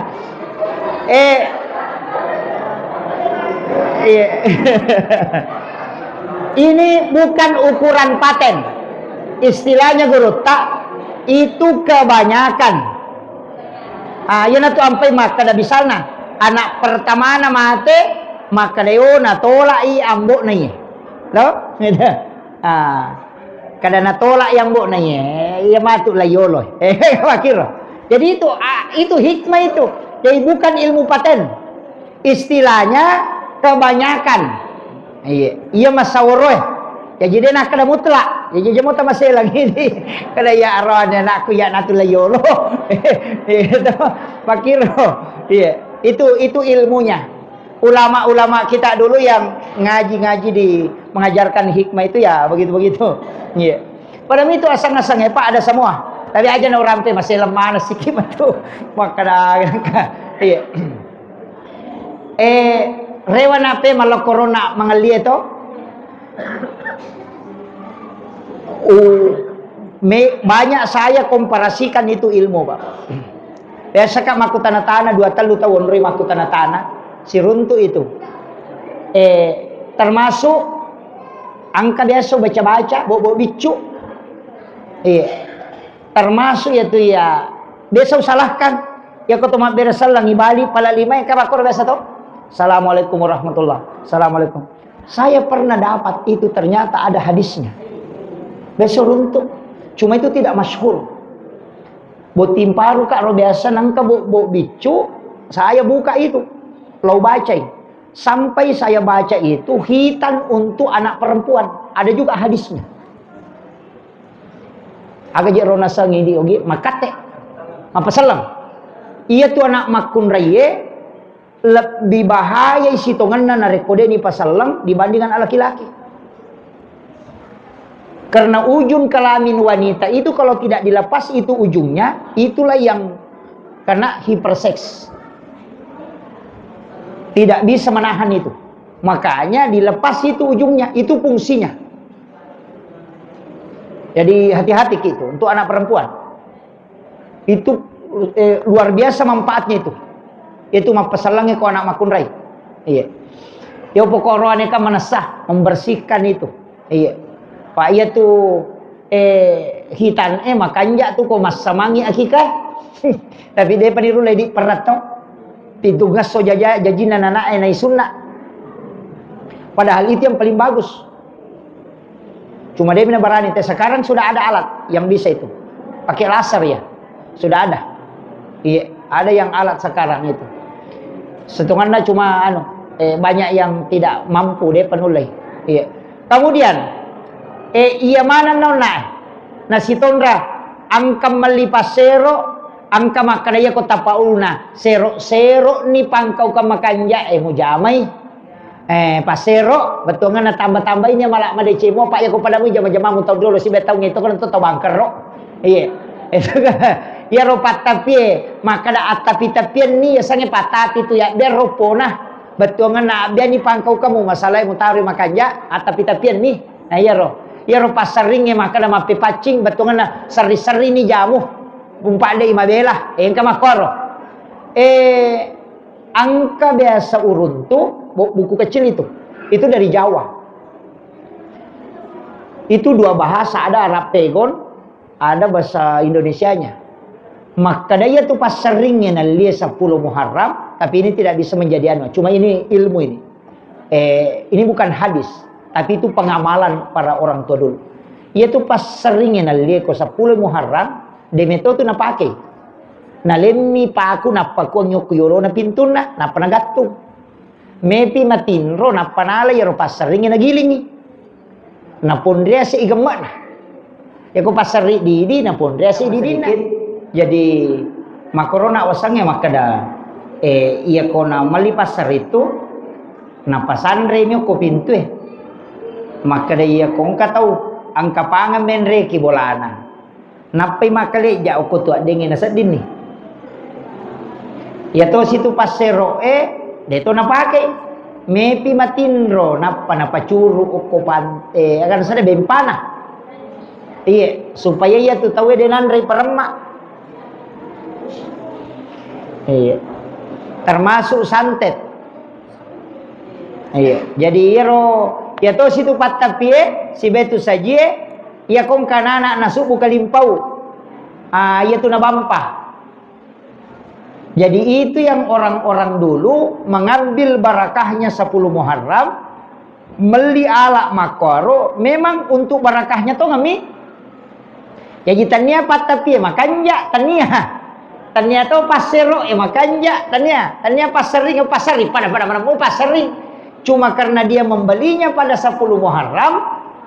Eh, iya. Ini bukan ukuran paten. Istilahnya gurutta, itu kebanyakan. Ah, iyana tu ampai makkeda misalna, anak pertamana mate, makkeda, "Oh, natolak i ambo'na iye." Lo? Ah, kada natolak i ambo'na iye, iya matu la yolo. Eh, makkiro. Jadi itu, ah, itu hikmah itu. Jadi bukan ilmu paten. Istilahnya kebanyakan. Iya, iya masaworoe. Jaji de nakkeda mutlak. Jaji jamo tamaselang ini. Kada iya aroane anakku iya natu la yolo. Iya to. Makkiro. Iya, itu, itu ilmunya. Ulama-ulama kita dulu yang ngaji-ngaji di mengajarkan hikmah itu ya begitu-begitu. Iya. Padahal itu asang-asang ya, Pak, ada semua. Tapi aja na orang pe masih lemah, na sikit matu. Makkeda, iya. Eh, rewa nape malokkorona mangellie to? Uh, me-, banyak saya komparasikan itu ilmu, Pak. Biasa, Kak, makkutana-tana, dua tellu taung onroi makkutana-tana, siruntu itu. Eh, termasuk engka biasa baca-baca, bobo biccu. Iya. Termasuk ya tu ya, biasa usalahkan. Ya ko to mabbere selleng, ibali pala lima, engka makkoro biasa to. Assalamualaikum warahmatullah. Assalamualaikum. Saya pernah dapat itu, ternyata ada hadisnya. Biasa runtuk. Cuma itu tidak masyhur. Botting paru, Kak, ro biasa nengka bo-, bo biccu, saya buka itu. Lau bacai. Sampai saya baca itu hitan untuk anak perempuan. Ada juga hadisnya. Aga je ro naseng idi ogi makatte. Mapaselleng. Iya tu anak makkunraie lebbi bahayai sitongenna narekko de'ni paselleng dibandingkan laki-laki. Karena ujung kelamin wanita itu kalau tidak dilepas itu ujungnya, itulah yang kena hiperseks. Tidak bisa menahan itu. Makanya dilepas itu ujungnya, itu fungsinya. Jadi hati-hati gitu untuk anak perempuan. Itu, eh, luar biasa manfaatnya itu. Itu mappesellengnge ko anak makkunrai. Iya. Yo pokok roane kan menesa, membersihkan itu. Iya. Pak iya tu, eh, hitan, eh, makanja tu ko massamangi akikah. Tapi depa dirulle di perat to. Pintu ngesso jaja-, jajinna nanae naisunna. Padahal itu yang paling bagus. Cuma dia mina barani te, sekarang sudah ada alat yang bisa itu. Pakai laser ya. Sudah ada. Iya, ada yang alat sekarang itu. Setunganna cuma anu, eh, banyak yang tidak mampu dia penullei. Iya. Kemudian, eh, iya maneng nonna. Nasitonra, angka melli passero, angka makkada iya ko tapaulna, sero-sero ni pangkau ka makanja, eh, mujamai. Eh, passero, bettuanganna tamba-tamba ini malah madeceng mua, Pak, iya ko pada mui jama-jamamu tau dolo, sibe tau ngeto kan tau bangkerro. Iya. Itu kan, iyaro pattapie, makkada attapi-tapian ni, yasengnge pattapi tu ya, biar ropona. Bettuanganna abbiani pangkau kamu, masalah mutaro makanja, attapi-tapian ni. Nah, iyaro. Iyaro passerringnge makkada mappepaccing, bettuanganna serri-serri ni jamu. Umpa dei mabela, engka makkoro. Eh, Angka biasa uruntu, bu-, buku kecil itu. Itu dari Jawa. Itu dua bahasa, ada Arab Pegon, ada bahasa Indonesianya. Makkada iya tu passerringnge nallie sepuluh Muharram, tapi ini tidak bisa menjadi anu. Cuma ini ilmu ini. Eh, ini bukan hadis, tapi itu pengamalan para orang tua dulu. Iya tu passerringnge nallie ko sepuluh Muharram, de meto tu napakei. Nalemmi paku nappa kuang yokku yolona pintunna, nappa nagattung. Mepi matinro, nappa nala iyaro passerringnge nagilingi. Naponriase i gemme'na. Yako passerri didi, naponriase i didinna. Jadi, makorona wasangnge makkeda, eh, iyako namelli passerri tu, napasanremi okko pintue. Makkeda iyako engka tau, engka pangeng menreki bolana. Nappai makkalejja okko tu addenge naseddinni. Iya tosi tu passero'e, de to napake. Mepi matinro, nappa napacuru okko pan-, eh, aga nasada bempana. Iye, supaya iya tu tauwe de nanrei paremma. Iya. Termasuk santet. Iya, jadi iyaro, iya tosi tu pattapie, sibetu sajie, iya kongka nana nasubbu kalimpau. Ah, iya tu nabampa. Jadi itu yang orang-orang dulu mengambil barakahnya sepuluh Muharram, melli ala makkuaro memang untuk barakahnya tongami. Jaji, tania pattapie makanja, tania. Tania to passero e makanja, tania. Tania passerring, passerring, pada-pada mana mau passerring. Cuma karena dia membelinya pada sepuluh Muharram,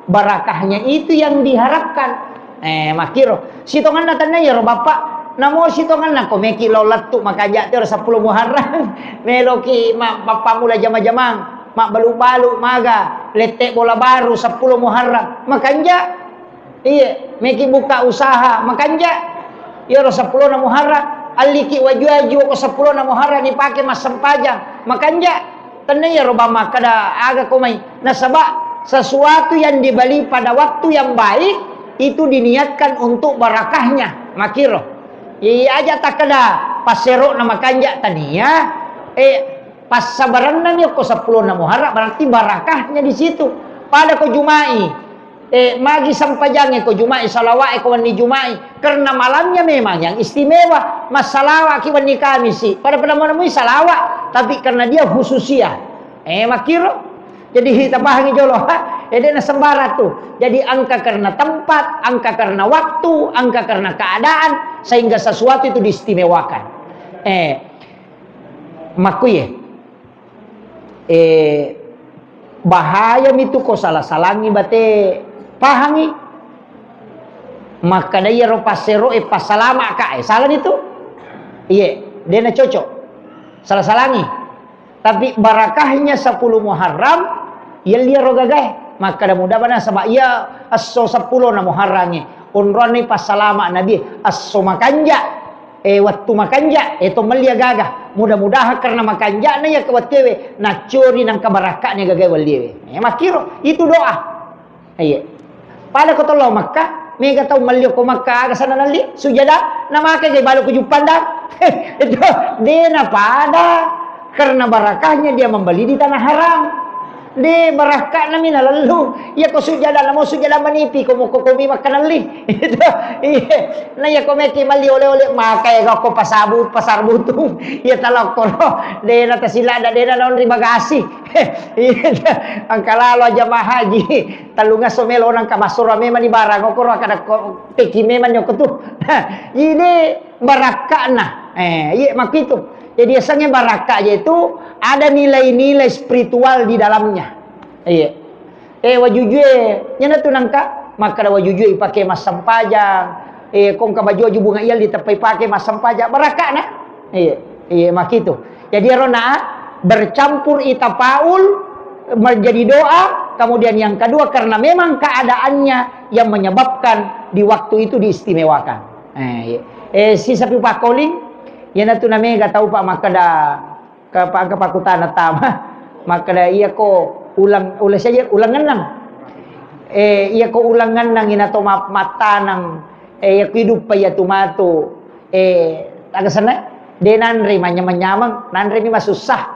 barakahnya itu yang diharapkan. Eh, makkiro. Sitonganna tania iyaro, Bapak. Namo sitonganna ko meki lao lettu makanja tiaro sepuluh Muharram. Meloki ma-, mappamula jama-jamang, mabbalu-balu maga, lette bola baru sepuluh Muharram. Makanja. Iye, meki buka usaha, makanja. Iyaro seppulona Muharram, alliki waju-waju ko seppulona Muharram dipake massempajang, makanja. Tenna iyaro bang makkeda aga ko mai. Nasaba sesuatu yang dibeli pada waktu yang baik itu diniatkan untuk barakahnya, makkiro. Iya aja takkeda passerona makanja tania, eh, passabarennami okko seppulona Muharram, berarti barakahnya di situ. Pada ko Jumai, Eh, magi sempajangnge ko Juma'i, salawa'e ko wenni Juma'i, karena malamnya memang yang istimewa, massalawa'ki wenni Kamisi, pada-pada menemui salawat, tapi karena dia khususia. Eh, makkiro. Jadi, tapahangi jolo, ha? Eh, de' nasembarang tu. Jadi, engka karena tempat, engka karena waktu, engka karena keadaan, sehingga sesuatu itu diistimewakan. Eh, makkuye. Eh, bahaya mitu ko sala-salangi bate pahangi. Makkeda iyaro passero'e passalama ka, eh, salah nitu. Iye, de' nacocok. Sala-salangi. Tapi barakahnya sepuluh Muharram, iya liaro gagae. Makkeda muda bana saba iya esso seppulona Muharrangnge. Onroanni passalama Nabi, esso makanja. Eh, wettu makanja, eh, to melli agaga. Mudah-mudahan karena makanja'na iya ke wettuewe, naccori nangka barakka'na gagae welliwe. Eh, makkiro, itu doa. Iya. Pada ko tollo Makkah, mega tau melli ko Makkah, aga sana nalli, sujada, na make gai balo ku Juppandang. Itu, dena pada. Karena barakahnya dia membeli di tanah haram. De, barakka'na mi nalellu. Iya ko sujada, namo sujada manipi, ko mokko komi makkanalli. Itu, iya. Na iya ko meki malli oleh-oleh, maka iya ko pasabu-, pasar butung. Iya talokko ro. De na tasilada, de na naonri bagasi. Iya. Angka lalo jamaah haji. Tellungesso melo nangka massuro memang di barang, okoro kada ko teki memang nyoko tu. Nah, ini barakka'na. Eh, iya makkitu. Jadi, yasengnge barakka' aja itu ada nilai-nilai spiritual di dalamnya. Iya. Eh, wajujue, nyana tu nangka, makkada wajujue ipake massempajang. Eh, kongka baju-baju bunga iya diteppai pake massempajang. Barakka'na. Iya, iya, makkitu. Jadi, ero na bercampur itafaul menjadi doa, kemudian yang kedua karena memang keadaannya yang menyebabkan di waktu itu diistimewakan. Eh, iya. Eh, sisa pi pakkoling, iyanatu namega tau pa makkeda, ka-, pa-, engka pakkutana tama. Makkeda, iyako uleng, uleng saja, uleng enneng. Eh, iyako uleng enneng inato ma-, mattaneng, eh, iyako iduppa iyatu matu, eh, aga senna, de nanre manyameng-nyameng, nanre mi masussa.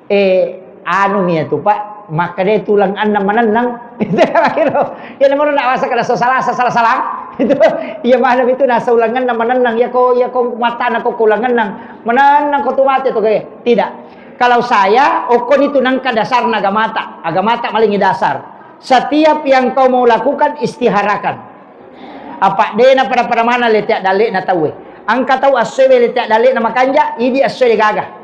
Eh, anu mi iyatu, Pak, makkeda tuleng enneng manenneng. Itu kan akhirnya. Ya, namanya nak masa kada salah, salah, salah. Itu, iya, mana itu nasa uleng enneng manenneng. Ya, ko, ya, ko, mata anak ko uleng enneng. Manenneng ko tu mati tu, kayak. Tidak. Kalau saya, okon itu nangka dasarna agamata. Agamata malingi dasar. Setiap yang kau mau lakukan, istiharakan. Apa dena pada-pada mana letek dalek na tawe. Angka tau assoe letek dalek na makanja, idi assoe gaga.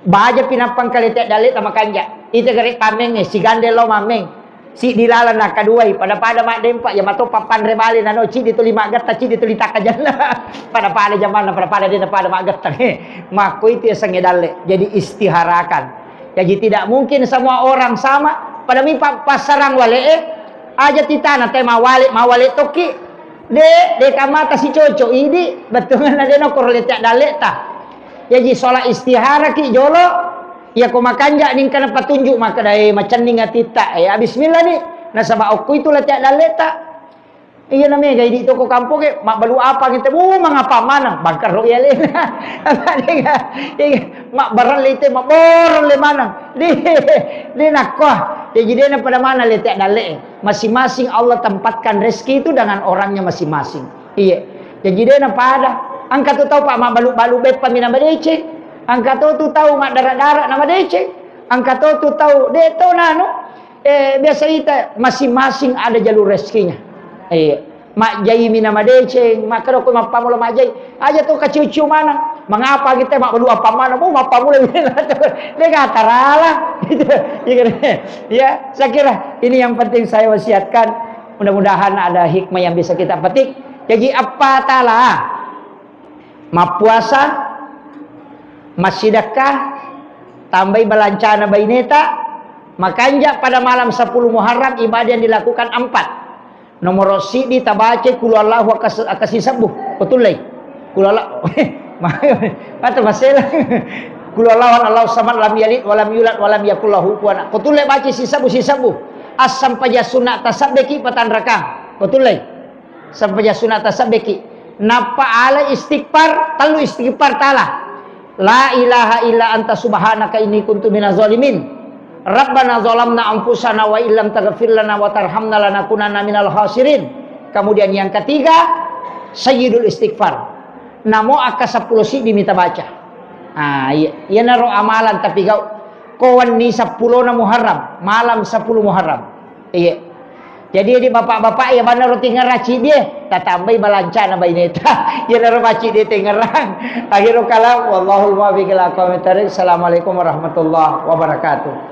Baja pinappa engka letek dalek ta makanja. Ite gare pameng, eh, sigande lo mameng. Siddi laleng nakkaduai, pada-pada maddempa, ya mato pappanre bale nano, ciddi tuli maggetta, ciddi tuli takkajanna. Pada-pada jamanna, pada-pada dena pada maggetta. Makko itu yasengnge dalle. Jadi istiharakan. Jadi tidak mungkin semua orang sama. Pada mi pa-, passarang wale, eh, aja titana te mawale, mawale tokki. De, de kamata si cocok idi, bettuanna de nokoro letek dalek ta. Jaji, sholat istihara ki jolo, iya ko makanja ningkana patunjuk makkeda, eh, macenning atitta, eh, bismillah ni. Nasaba okko itu latihan daleta. Iya na mega idi toko kamponge, mabbalu apa ngite, bu, mangapa maneng, bangkaro iya lena. Iya, mabbarang le ite, mabborong le maneng. De, de nakko. Jaji de na pada mana latihan dale. Masing-masing Allah tempatkan rezeki itu dengan orangnya masing-masing. Iya. Jaji de na pada. Engka tu tau pa mabbalu-balu beppa mi na madeceng. Engka to tu tau maddara-dara na madeceng. Engka to tu tau de to nanu. Eh, biasa ita masing-masing ada jalur rezekinya. Iya. Majjai mi na madeceng, makkeda ko mappamula majjai. Aja to kaciu-ciu maneng. Mangapa kita mabbalu apa maneng? Oh, mappamula. De ga tarala. Gitu. Iya kan? Ya, saya kira ini yang penting saya wasiatkan. Mudah-mudahan ada hikmah yang bisa kita petik. Jaji, eppa tala, mappuasa, massidekka, tambai balancana baineta, makanja pada malam sepuluh Muharram, ibadah yang dilakukan empat. Nomor siddi tabaca kul huwallahu aka-, akasi sebbu. Ko tullei. Kul huwallahu. Mata masela. Kul huwallahu ahad, Allahu samad, lam yalid walam yulad walam yakul lahu kufuwan ahad. Ko tullei baca sisebbu, sisebbu. Assampaja sunna tasabbeki patanrakang. Ko tullei. Sampaja sunna tasabbeki. Nappa ala istighfar, tellu istighfar tala. La ilaha illa anta subhanaka inni kuntu minaz zalimin. Rabbana zalamna anfusana wa illam taghfir lana wa tarhamna lanakunanna minal khasirin. Kemudian yang ketiga, sayyidul istighfar. Namo akka seppulo siddi mita baca. Ah, iya. Iyanaro amalan tapi gau. Ko wenni seppulo na Muharram, malam sepuluh Muharram. Iya. Jadi, di bapak-bapak ya, bana roti ngerang ciddi, tatambai balancana baineta. Ya, naro macit di tengerang. Akhirul kalam, wallahul muwaffiq ila aqwamit thariq. Assalamualaikum warahmatullahi wabarakatuh.